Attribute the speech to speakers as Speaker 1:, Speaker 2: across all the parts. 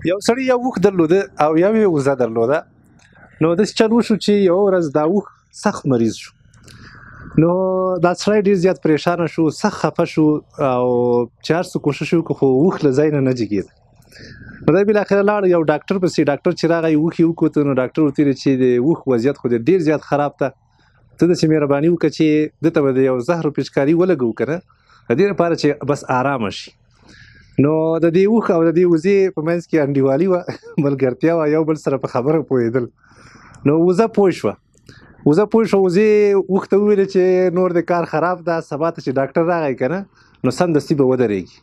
Speaker 1: یو سړي یو اوښ درلوده او یو یې وزه درلوده. نو داسې چل وشو چې یوه ورځ دا اوښ سخت مریض شو. نو دا سړی ډېر زیات پریشانه شو، سخت خفه شو او چې هر څه کوشش وکړو خو اوښ له ځای نه نه جګېده. نو دی بالاخره لاړ یو ډاکټر پسې. ډاکټر چې راغی اوښ یې وکوت، نو ډاکټر ورته وویل چې د اوښ وضعیت خو دې ډېر زیات خراب ده، ته داسې مهرباني وکړه چې ده ته به د یو زهرو پیچکاري ولګوو که نه، د دې لپاره چې بس ارامه شي. نو د دې اوښ او د دې وزې په منځ کې انډیوالي وه، ملګرتیا وه، یو بل سره په خبره پوهېدل. نو وزه پوه شوه، وزه پوه شوه، وزې اوښ ته وویل چې نور د کار خراب ده، سبا ته چې ډاکټر راغی که نه نو سمدستي به ودرېږي،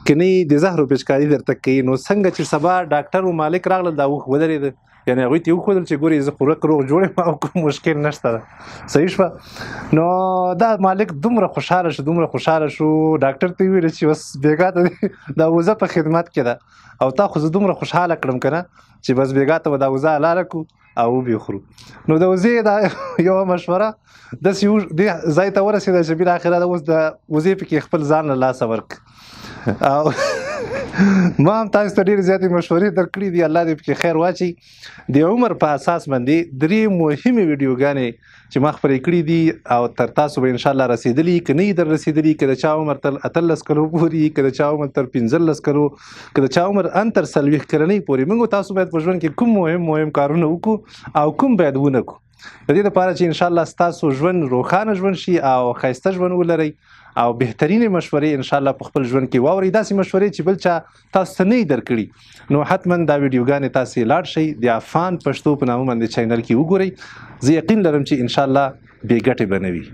Speaker 1: که نه د زهرو پیچکاري درته کوي. نو څنګه چې سبا ډاکټر و مالک راغلل، دا اوښ ودرېده، یعنې هغوی ته یې وښودل چې ګورې زه خو رک روغ جوړ یم او کوم مشکل نشته ده، صحیح شوه. نو دا مالک دومره خوشحاله شو، دومره خوشحاله شو، ډاکټر ته یې وویل چې اوس بېګا ته دا وزه په خدمت کې ده او تا خو زه دومره خوشحاله کړم که نه چې بس بېګا ته به دا وزه حلاله کړو او وبې خورو. نو د وزې دا یوه مشوره داسې دې ځای ته ورسېده چې بالاخره اوس د وزې پکې خپل ځان له لاسه ورکړ. او ما هم تاسو ته ډېرې زیاتې مشورې درکړې دي، الله دې پکې خیر واچي. د عمر په اساس باندې درې مهمې ویډیوګانې چې ما خپرې کړې دي او تر تاسو به انشاءالله رسېدلي، که نه یې در رسېدلي، که د چا عمر تر 18 کلو پورې، که د چا عمر تر 15 کلو، که د چا عمر ان تر 40 کلنۍ پورې، موږ تاسو باید په ژوند کې کوم مهم مهم کارونه وکړو او کوم باید ونه کړو، د دې لپاره چې انشاءالله ستاسو ژوند روښانه ژوند شي او ښایسته ژوند ولرئ او بهترینې مشورې انشاءالله په خپل ژوند کې واورئ، داسې مشورې چې بل چا تاسو ته نه یې درکړي. نو حتما دا ویډیوګانې تاسې لاړ شئ د افغان پښتو په نامه باندې چینل کې وګورئ. زه یقین لرم چې انشاءالله بې ګټې به نه وي.